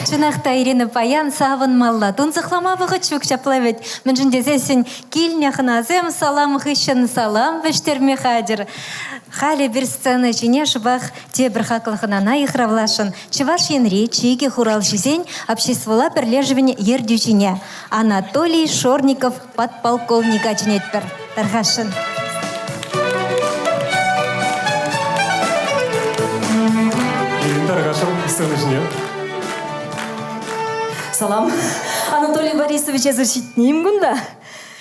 Чӑнах та, Ирина, паян савӑнмалла. Тунсӑхлама вӑхӑт ҫук ҫапла вӗт. Мӗншӗн тесессӗн килнӗ хӑнасем салам хыҫҫӑн салам вӗҫтерме хатӗр. Халӗ пир сцена ҫине шӑпах тепӗр хаклӑ хӑнана йыхравласшӑн. Чӑваш Енри чикӗ хуралҫисен обществӑлла пӗрлешӗвӗн ертӳҫине Анатолий Шорников подполковника чӗнетпӗр. Тархасшӑн. Тархасшӑн сцена ҫине. Салам. Анатолий Борисович, эсӗ ҫитним кунта?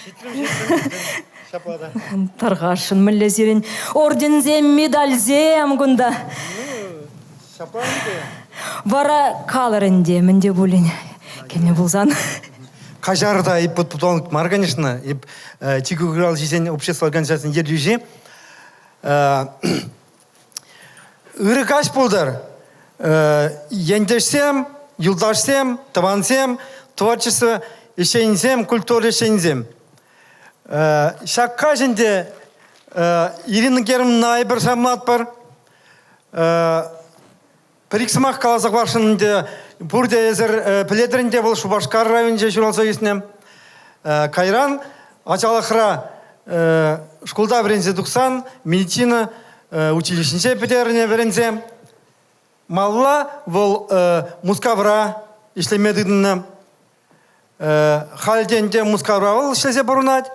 Ҫитрӗм, ҫитрӗм. Ҫапла та. Тархасшӑн, мӗнле сирӗн орденсем, медальсем кунта? Ну, ҫапла ӗнтӗ. Вара калӑр ӗнтӗ, мӗн те пулин килнӗ пулсан. Каҫар та эп подполковник мар, конечно. Эп чикӗ хуралҫисен общество организацийӗн ертӳҫи. Ырӑ каҫ пултӑр. Ентешсем, юлташсем, тӑвансем, творчество ӗҫченӗсем, культура ӗҫченӗсем. Ҫак каҫ ӗнтӗ Ирина Германовна эпир шанматпӑр. Пӗр-ик сӑмах каласа хӑваршӑн ӗнтӗ пурте эсӗр пӗлетӗр ӗнтӗ вӑл Шупашкар районӗнче ҫуралса ӳснӗ. Кайран ачалӑхра шкулта вӗренсе тухсан медицина училищинче пӗтернӗ вӗренсе. Малла вӑл Мускавра ӗҫлеме тытӑннӑ. Халь те ӗнтӗ Мускавра вӑл ӗҫлесе пурӑнать.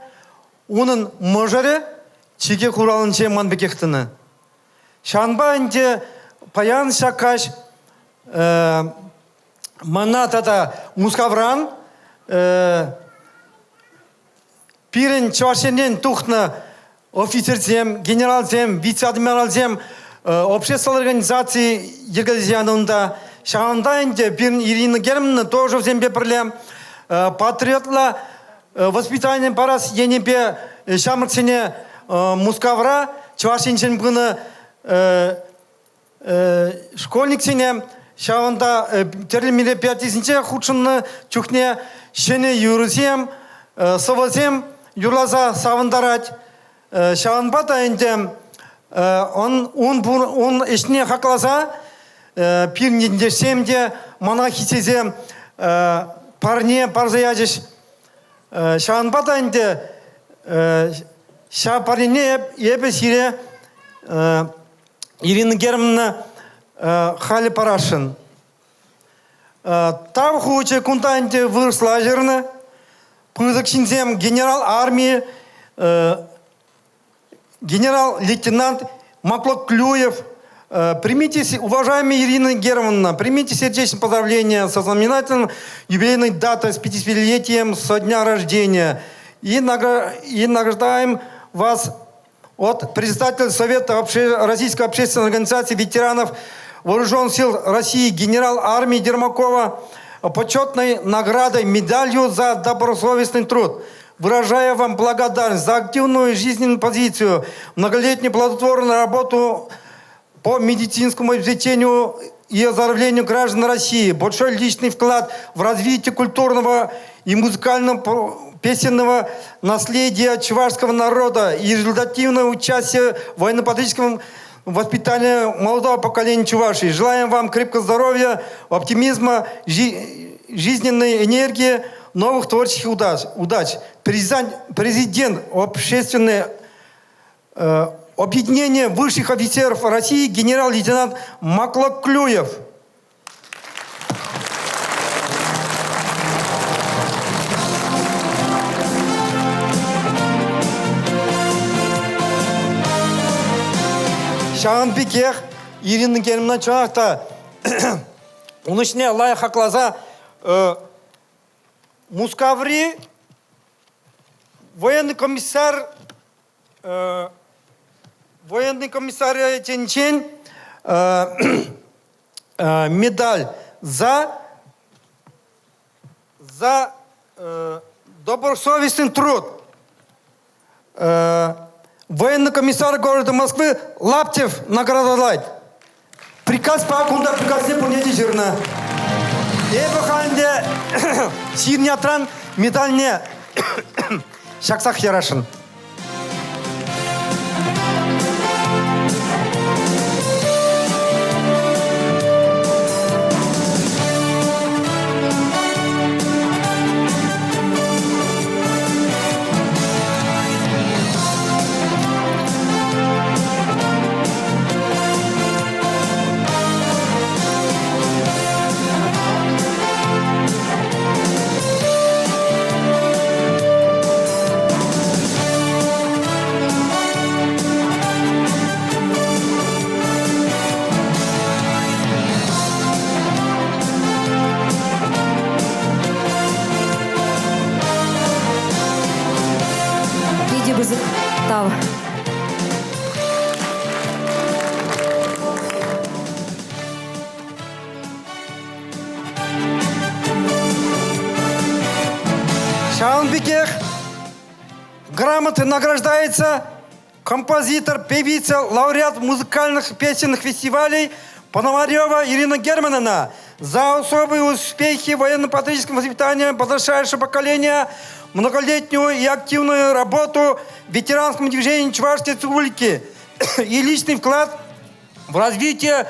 Унӑн мӑшӑрӗ чикӗ хуралӗнче ман пекех тӑнӑ. Ҫавӑнпа ӗнтӗ паян ҫак каҫ мана тата Мускавран пирӗн Чӑваш Енрен тухнӑ офицерсем, генералсем, вице-адмиралсем общество организаци йӗркелесе янӑ унта. Ҫавӑнта ӗнтӗ пирӗн Ирина Германовна тоже вӗсемпе пӗрле патриотла воспитание парас енӗпе ҫамрӑксене Мускавра Чӑваш Енчен пынӑ школьниксене ҫавӑнта тӗрлӗ мероприятисенче хутшӑннӑ чухне ҫӗнӗ юрӑсем, сӑвӑсем юрласа савӑнтарать. Ҫавӑнпа та ӗнтӗ ун ӗҫне хакласа пирӗн ентешсем те мана хистесе парне парса ячӗҫ. Ҫавӑнпа та ӗнтӗ ҫав парнене эпӗ сире Ирина Германовна халӗ парасшӑн. Тав хучӗ кунта ӗнтӗ вырӑсла ҫырнӑ. Пысӑк ҫынсем генерал армии, генерал-лейтенант Маклоклюев. Примите, уважаемая Ирина Германовна, примите сердечное поздравление со знаменательным юбилейной датой с 50-летием со дня рождения. И, и награждаем вас от председателя Совета Российской общественной организации ветеранов Вооруженных сил России генерал армии Дермакова почетной наградой медалью за добросовестный труд. Выражая вам благодарность за активную жизненную позицию, многолетнюю плодотворную работу по медицинскому обеспечению и оздоровлению граждан России, большой личный вклад в развитие культурного и музыкального песенного наследия чувашского народа и результативное участие в военно-патриотическом воспитании молодого поколения Чувашии. Желаем вам крепкого здоровья, оптимизма, жизненной энергии, новых творческих удач. удач. Президент, президент общественной объединение высших офицеров России генерал-лейтенант Маклоклюев. Ҫавӑн пекех Ирина Германовна чӑнах та ун ӗҫне лайӑх хакласа Мускаври военный комиссар военный комиссариатӗнчен медаль за за добросовестный труд. Военный комиссар города Москвы Лаптев наградовать. Приказ па кунта приказне пурне те ҫырнӑ. Эпӗ халь ӗнтӗ сирӗн ятран медальне ҫаксах ярасшӑн. Питӗ пысӑк тав. Ҫавӑн пекех грамоты награждается композитор, певица, лауреат музыкальных песенных фестивалей Пономарева Ирина Германовна за особые успехи в военно-патриотическом воспитании подрастающего поколения, многолетнюю и активную работу в ветеранском движении Чувашской Республики и личный вклад в развитие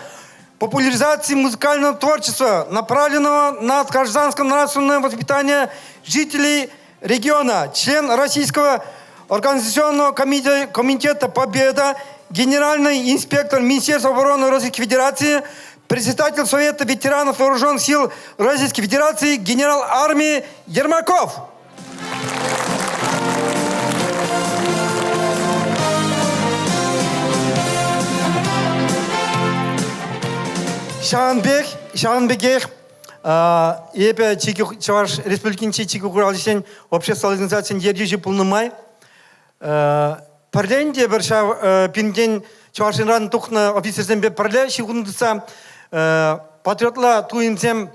популяризации музыкального творчества, направленного на гражданско-нравственное воспитание жителей региона, член Российского организационного комитета «Победа», генеральный инспектор Министерства обороны Российской Федерации, председатель Совета ветеранов Вооруженных сил Российской Федерации, генерал армии Ермаков. Ҫавӑн пек, ҫавӑн пекех эпӗ Чикӗ Чӑваш Республикинчи чикӗ хуралҫисен общество организацийӗн ертӳҫи пулнӑ май пӗрлен те пӗр ҫав пинтен Чӑваш Енран тухнӑ офицерсемпе пӗрле ҫыхӑну тытса патриотла туйӑмсем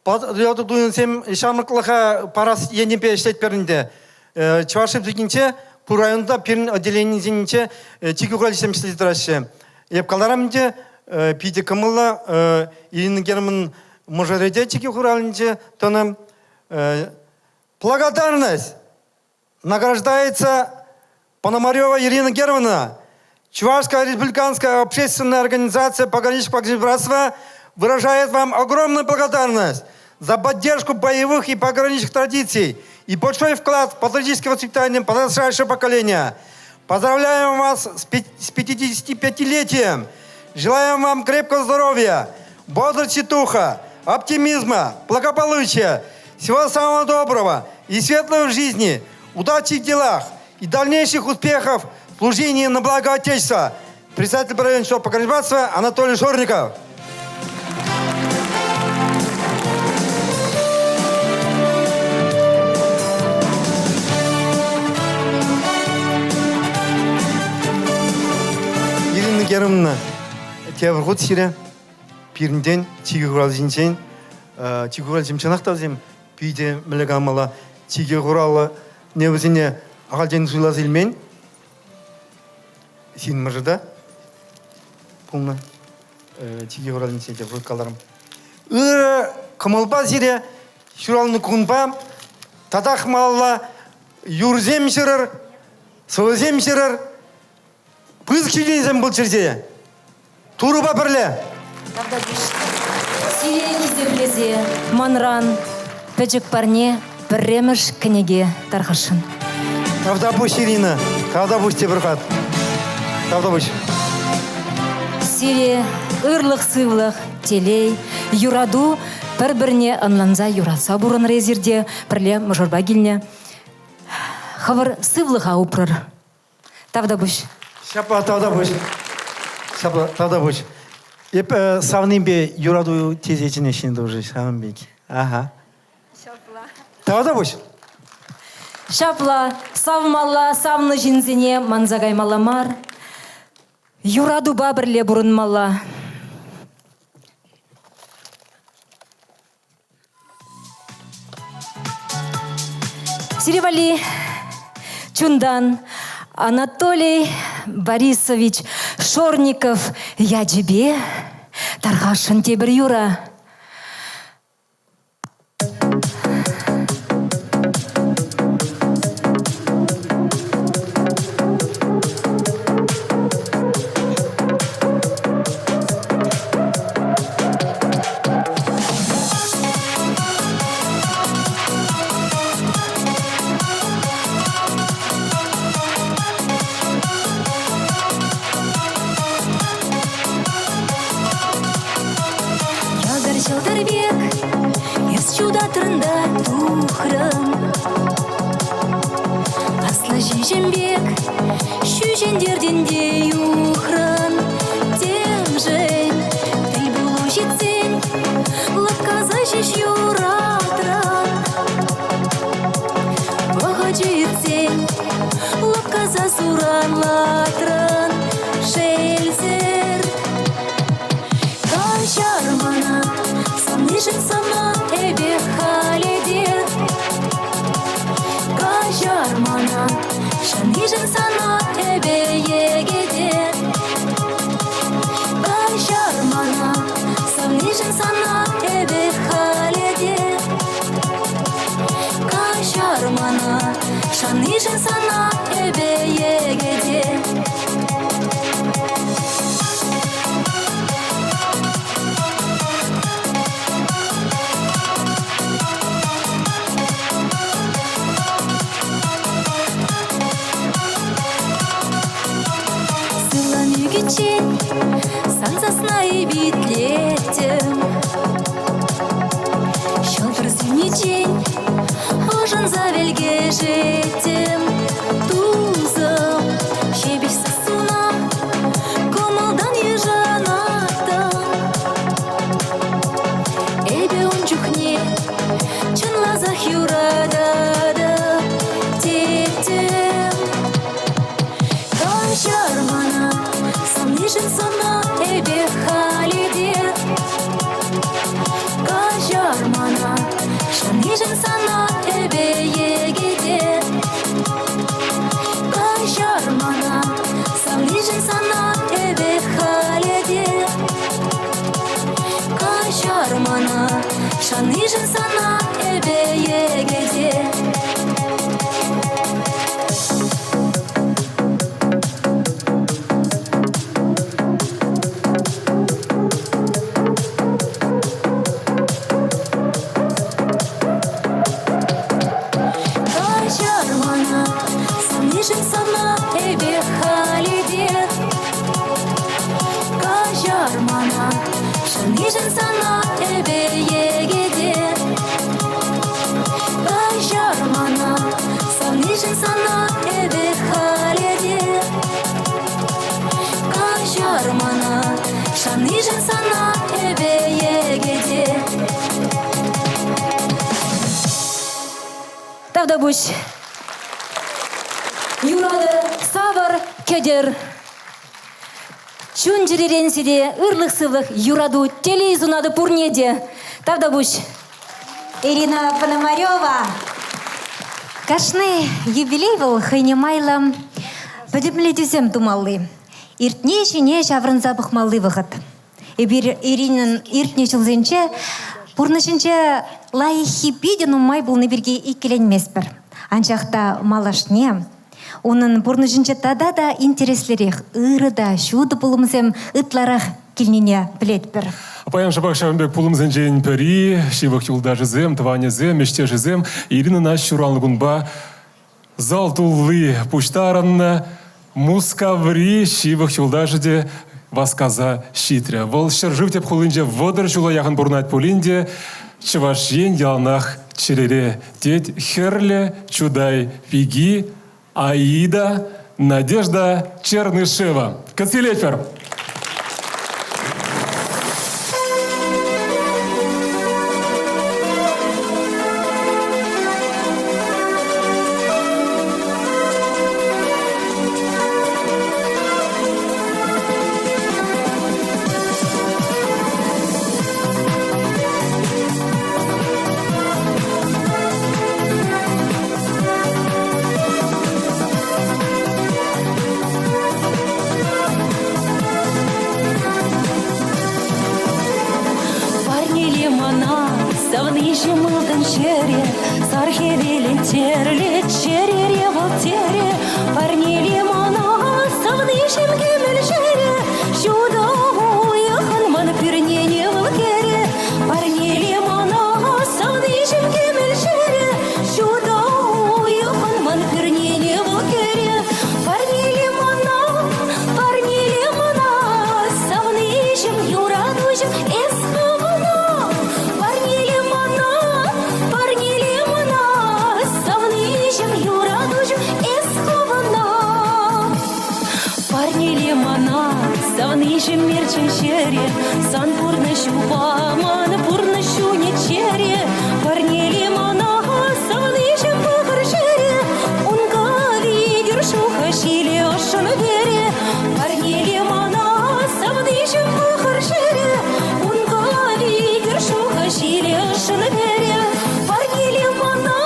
Патриотлӑ туйӑмсем ҫамрӑклӑха парас енӗпе ӗҫлетпӗр ӗнтӗ. Чӑваш Республикинче пур районта пирӗн отделенисенче чикӗ хуралҫисем ӗҫлесе тӑраҫҫӗ. Эп каларам ӗнтӗ, питӗ кӑмӑллӑ Ирина Герман мӑшӑрӗ те чикӗ хуралӗнче тӑнӑ. Благодарность награждается Пономарева Ирина Германовна, Чувашская республиканская общественная организация пограничного братства выражает вам огромную благодарность за поддержку боевых и пограничных традиций и большой вклад в патриотическое воспитание подрастающего поколения. Поздравляем вас с 55-летием! Желаем вам крепкого здоровья, бодрости духа, оптимизма, благополучия, всего самого доброго и светлой жизни, удачи в делах и дальнейших успехов в служении на благо Отечества. Председатель правительства пограничного Анатолий Шорников. Ирина Германовна, тепӗр хут сире пирӗнтен чикӗ хуралҫинчен чикӗ хуралҫисем чӑнах та вӗсем питӗ мӗнле каламалла чикӗ хураллӑ не вӗсене ахальтен суйласа илмен ҫын мӑшӑр та пулнӑ чикӗ хуралӗнче те каларӑм ырӑ кӑмӑлпа сире ҫуралнӑ кунпа татах малалла юрсем ҫырӑр сӑвӑсем ҫырӑр Пысӑк ҫитӗнӳсем пулччӑр сире. Турӑпа пӗрле. Сире хисеплесе манран пӗчӗк парне пӗрремӗш кӗнеке тархасшӑн. Тавтапуҫ, Ирина. Тавтапуҫ тепӗр хат. Тавтапуҫ. Сире ырлӑх-сывлӑх, телей, юрату пӗр-пӗрне ӑнланса юратса пурӑнӑр эсир те пӗрле мӑшӑрпа килнӗ. Хӑвӑр сывлӑха упрӑр. Тавтапуҫ. Ҫапла тавтапуҫ. Ҫапла тавтапуҫ. Эп савнипе юрату тесе чӗнеҫҫӗ тоже ҫавӑн пек. Ага. Ҫапла. Тавтапуҫ. Ҫапла, савмалла савнӑ ҫынсене манса каймалла мар. Юратупа пӗрле пурӑнмалла. Сире валли чунтан Анатолий Борисович. Шорников ячӗпе тархасшӑн тепӗр юрӑ. Йӑлтӑр ҫӑлтӑр пек эс ҫутатрӑн та тухрӑн. Аслӑ ҫиҫӗм пек ҫӳҫентертӗн те юхрӑн. Темшӗн тӗл пулу ҫитсен лӑпкаса ҫеҫ юратрӑн. Вӑхӑчӗ иртсен лӑпкаса суранлатрӑн. Шелсӗр каҫар мана, савнишӗн сана эпӗ халӗ те. Каҫар мана, шаннишӗн сана эпӗ йӗкӗте. Каҫар мана, савнишӗн сана эпӗ халӗ те. Каҫар мана, шаннишӗн сана эпӗ йӗкӗте. Сывлам ӳкиччен сан сасна витлеттӗм. Ҫӑлтӑр сӳниччен ӑшӑнса вӗлкӗшеттӗм. Тусӑм, ҫепӗҫ сассуна кӑмӑлтан йышӑнаттӑм. Эпӗ ун чухне чӑнласах юрататӑп теттӗм. Каҫар мана, савнишӗн сана эпӗ халӗ те. Каҫар мана, шаннишӗн сана эпӗ йӗкӗте. Каҫар мана, савнишӗн сана эпӗ халӗ те. Каҫар мана, шаннишӗн сана эпӗ йӗкӗте. Каҫар мана, савнишӗн сана эпӗ халӗ те. Каҫар мана, шаннишӗн сана эпӗ йӗкӗте. Каҫар мана, савнишӗн сана эпӗ халӗ те. Каҫар мана, шаннишӗн сана эпӗ йӗкӗте. Тавтапуҫ. Юратӑр, савӑр, кӗтӗр. Чун-чӗререн сире ырлӑх-сывлӑх, юрату, телей сунатӑп пурне те. Тавтапуҫ. Ирина Пономарева. Кашни юбилей вӑл хӑйне майлӑ пӗтӗмлетӳсем тумалли, иртни ҫине ҫаврӑнса пӑхмалли вӑхӑт. Эпир Иринӑн иртнӗ ҫулсенче пурнӑҫӗнче лайӑххи питӗ нумай пулни пирки иккӗленместпӗр. Анчах та малашне унӑн пурнӑҫӗнче тата та интереслӗрех, ырӑ та ҫутӑ пулӑмсем ытларах килнине пӗлетпӗр. Паян шӑпах ҫавӑн пек пулӑмсенчен пӗри ҫывӑх юлташӗсем, тӑванӗсем, ӗҫтешӗсем Иринӑна ҫуралнӑ кунпа зал тулли пуҫтарӑннӑ. Мускаври ҫывӑх юлташӗ те васкаса ҫитрӗ. Вӑл ҫӗршыв тӗп хулинче 30 ҫула яхӑн пурӑнать пулин те Чӑваш Ен яланах чӗрере, тет Хӗрлӗ Чутай пики Аида Надежда Чернышева. Кӗтсе илетпӗр! Савниҫӗм ылтӑн ҫӗре, сар хӗвелӗн тӗрлӗ чӗрере вӑл терӗ. Парнеле мана савниҫӗм кӗмӗл ҫӗрӗ, ҫутӑ уйӑхӑн ман пӳрнене вӑл кӗрӗ. Парнеле мана савниҫӗм кӗмӗл ҫӗрӗ, ҫутӑ уйӑхӑн ман пӳрнене вӑл кӗрӗ. Парнеле мана, парнеле мана, савниҫӗм, юратуҫӑм, эс хӑвна. Парнеле мана, парнеле мана, савниҫӗм, юратуҫӑм, эс хӑвна. Парнеле мана, савниҫӗм мерчен ҫӗре, сан пурнӑҫупа ман пурнӑҫу чӗре. Парнеле мана, савниҫӗм пӑхӑр ҫӗре, унка витӗр шухӑ ҫиле ӑшшӑн вере. Парнеле мана, савниҫӗм пӑхӑр ҫӗре, унка витӗр шухӑ ҫиле ӑшшӑн вере. Парнеле мана,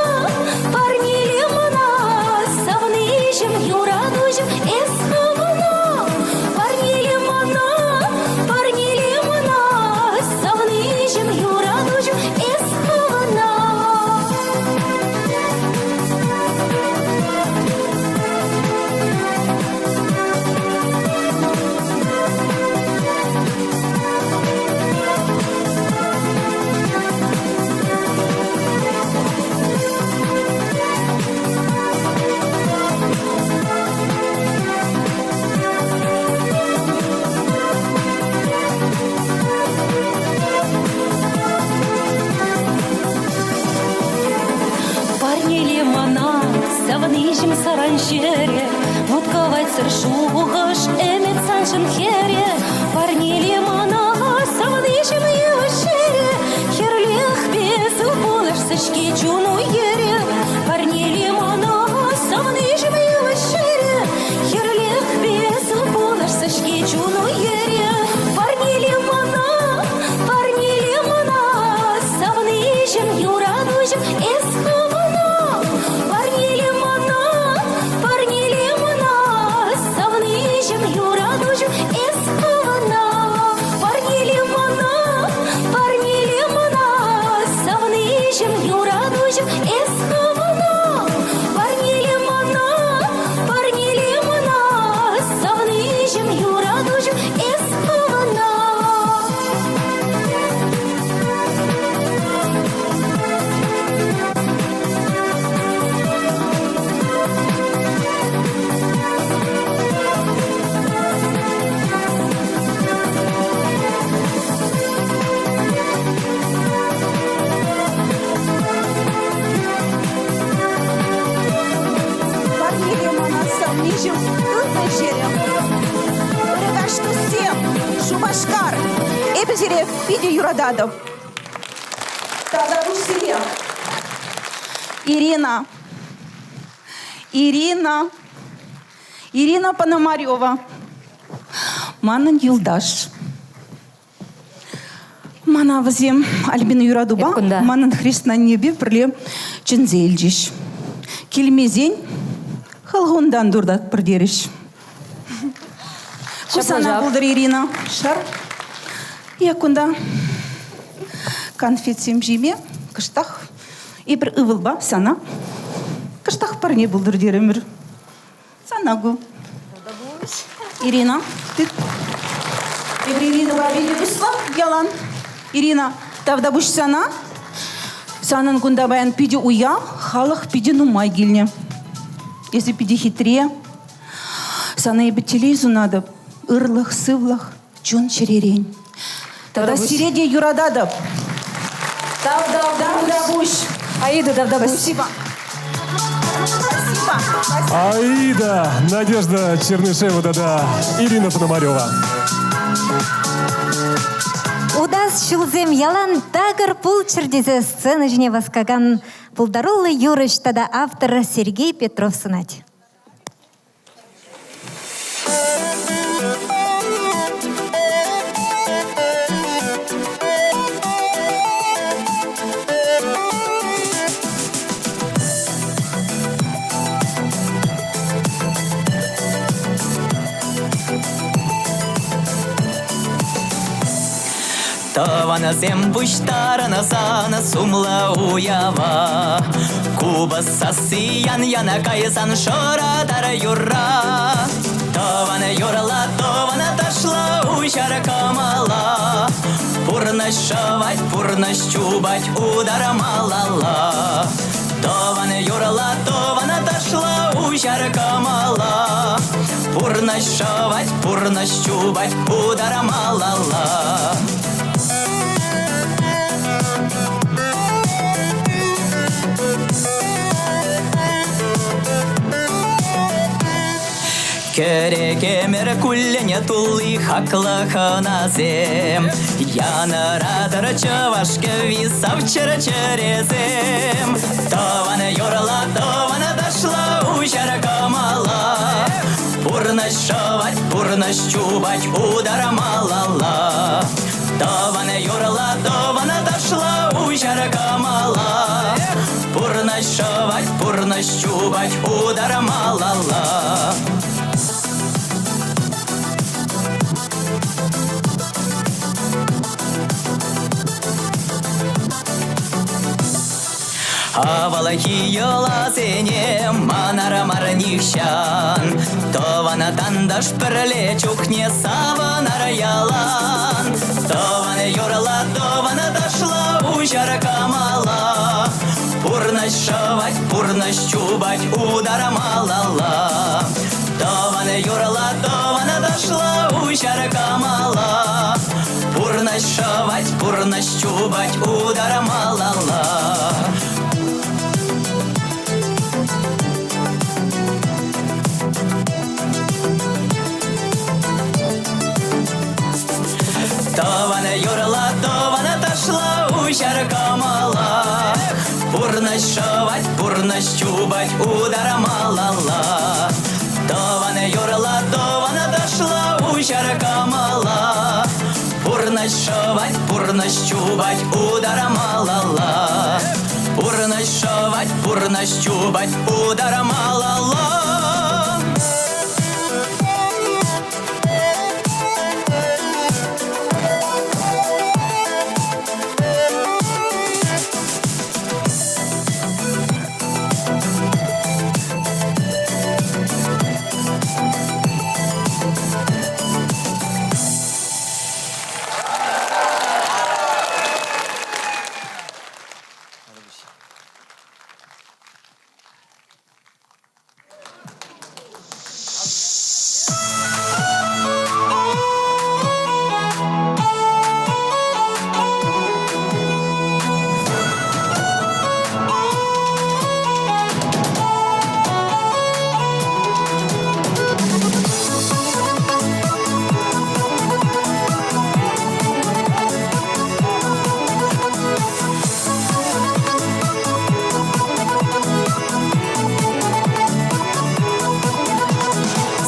парнеле мана, савниҫӗм, юратуҫӑм, эс хӑвна. Парнеле мана, парнеле мана, савниҫӗм, юратуҫӑм, эс хӑвна. Парнеле мана савниҫӗм саран ҫӗре, вут-кӑвайтсӑр шухӑш ӗмӗт саншӑн хӗре. Парнеле мана савниҫӗм йывӑҫ ҫӗре, хӗрлӗхпе сывпуллашса-ҫке чуну йӗрӗ. Парнеле мана савниҫӗм йывӑҫ ҫӗре, хӗрлӗхпе сывпуллашса-ҫке чуну йӗрӗ. Парнеле мана, парнеле мана, савниҫӗм, юратуҫӑм, эс хӑвна. Парнеле мана, парнеле мана, савниҫӗм, юратуҫӑм, эс хӑвна. Парнеле мана, парнеле мана, савниҫӗм, юратуҫӑм, эс хӑвна. Парнеле мана, парнеле мана, савниҫӗм, юратуҫӑм, эс хӑвна. Парнеле мана савниҫӗм ылтӑн ҫӗрӗ. Ырӑ каҫ туссем, Шупашкар. Эпӗ сире питӗ юрататӑп. Тавтапуҫ сире. Ирина. Ирина. Ирина Пономарева. Манӑн юлташ. Мана вӗсем Альбина Юратупа, манӑн хреснаннепе пӗрле чӗнсе илчӗҫ. Килмесен халхунтан туртатпӑр терӗҫ. Ку сана пултӑр, Ирина. Шар. Я кунта конфетсем ҫиме кӑштах эпир ывӑлпа сана кӑштах парне пултӑр терӗмӗр. Сана ку. Ирина, ты Эпир Иринӑпа питӗ туслӑ ялан. Ирина, тавтапуҫ сана. Санӑн кунта паян питӗ уяв, халӑх питӗ нумай килнӗ. Эсӗ питӗ хитре. Сана эпӗ телей сунатӑп. Ырлӑх, сывлӑх, чун чӗререн. Тата сире те юрататӑп. Тавтапуҫ. Аида, тавтапуҫ. Спасибо. Спасибо. Аида, Надежда Чернышева тата Ирина Пономарева. Утас ҫулсем ялан такӑр пулччӑр тесе сцена ҫине васкакан пултаруллӑ юрӑҫ тата автор Сергей Петров сӑнать. Тӑванӗсем пуҫтарӑнсан сумлӑ уява. Купӑс сасси ян-яна кайсан шӑратар юрра. Тӑван юрла, тӑван ташла, уҫар кӑмӑла. Пурнӑҫ шӑвать, пурнӑҫ чупать, утар малалла. Тӑван юрла, тӑван ташла, уҫар кӑмӑла. Пурнӑҫ шӑвать, пурнӑҫ чупать, утар малалла. Кӗрекемӗр куллен тулли хаклӑ хӑнасем, Янӑратӑр чӑваш кӗвви савччӑр чӗресем. Тӑван юрла, тӑван ташла, уҫар кӑмӑла. Пурнӑҫ шӑвать, пурнӑҫ чупать, утар малалла. Тӑван юрла, тӑван ташла, уҫар кӑмӑла. Пурнӑҫ шӑвать, пурнӑҫ чупать, утар малалла. Авалхи йӑласене манар мар нихҫан. Тӑван тантӑш пӗрле чухне савӑнар ялан. Тӑван юрла, тӑван ташла, уҫар кӑмӑла. Пурнӑҫ шӑвать, пурнӑҫ чупать, утар малалла. Тӑван юрла, тӑван ташла, уҫар кӑмӑла. Пурнӑҫ шӑвать, пурнӑҫ чупать, утар малалла. Тӑван юрла, тӑван ташла, уҫар кӑмӑла. Пурнӑҫ шӑвать, пурнӑҫ чупать, утар малалла. Тӑван юрла, тӑван ташла, уҫар кӑмӑла. Пурнӑҫ шӑвать, пурнӑҫ чупать, утар малалла. Пурнӑҫ шӑвать, пурнӑҫ чупать, утар малалла.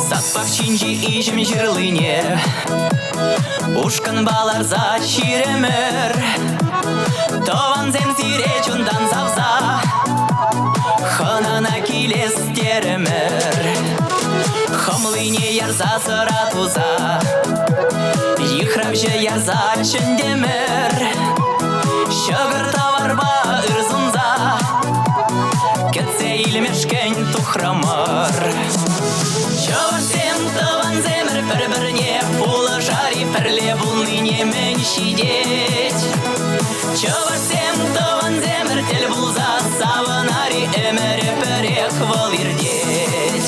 Сад пахчинчи иҫӗм ҫырлине ушкӑнпа ларса ҫирӗмӗр. Тӑвансем сире чунтан савса хӑнана килес терӗмӗр. Хӑмлине ярса сӑра туса йыхравҫӑ ярса чӗнтӗмӗр. Ҫӑкӑр таварпа ыр сунса кӗтсе илмешкӗн тухрӑмӑр. Чӑвашсем, тӑвансемӗр пӗр-пӗрне пулӑшар-и, пӗрле пулнине мӗн ҫитет? Чӑвашсем, тӑвансемӗр тӗл пулса савӑнар-и, ӗмӗрӗ пӗрех вӑл иртет.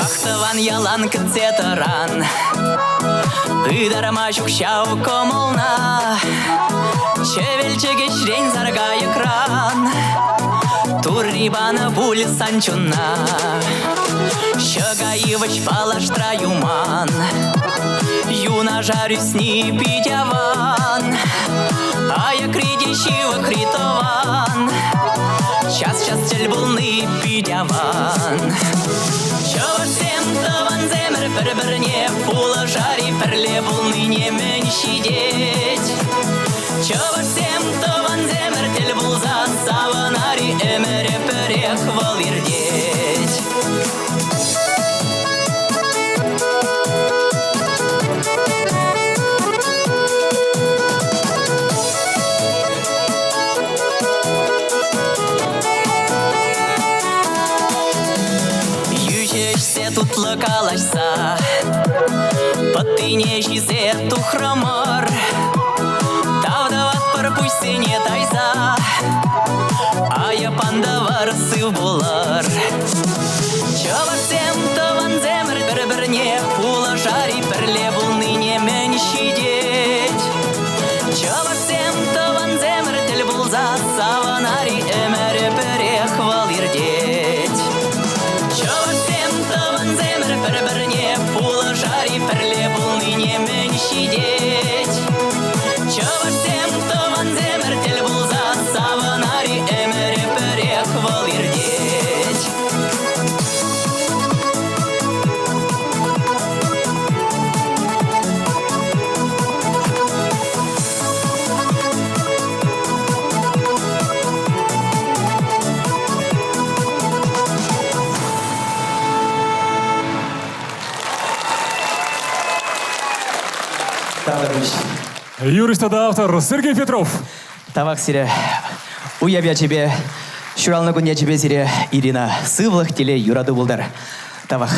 Ах, тӑван ялан кӗтсе тӑран, ытарма ҫук ҫав кӑмӑлна. Чӗвӗл чӗкеҫрен саркайӑкран Турри панӑ пуль сан чунна. Ҫӑка йывӑҫ палаштра юман, юнашар ӳсни пит аван. Аякри те ҫывӑхри тӑван, час-час тӗл пулни пит аван. Чӑвашсем, тӑвансемӗр пӗр-пӗрне пулӑшар-и, пӗрле пулнине мӗн ҫитет? Чӑвашсем тӑвансемӗр тӗл пулса савӑнари ӗмӗрӗ пӗрех вӑл иртет. Йӳҫӗ ӗҫсе тутлӑ калаҫса Пӑттине ҫисе тухрӑмӑр. Тав тӑватпӑр пуҫсене тайса. Айӑп ан тӑвӑр, сыв пулӑр. Чӑвашсем, тӑвансемӗр пӗр-пӗрне пулӑшар-и пӗрле пулнине мӗн ҫитет? Чӑвашсем, тӑвансемӗр тӗл пулса савӑнар-и ӗмӗрӗ пӗрех вӑл иртет. Чӑвашсем, тӑвансемӗр пӗр-пӗрне пулӑшар-и пӗрле пулнине мӗн ҫитет? Чӑвашсем, тӑвансемӗр тӗл пулса савӑнар-и ӗмӗрӗ пӗрех вӑл иртет. Юрӑҫ тата автор Сергей Петров. Тавах сире. Уяв ячӗпе, ҫуралнӑ кун ячӗпе сире, Ирина, сывлӑх, телей, юрату пултӑр. Тавах.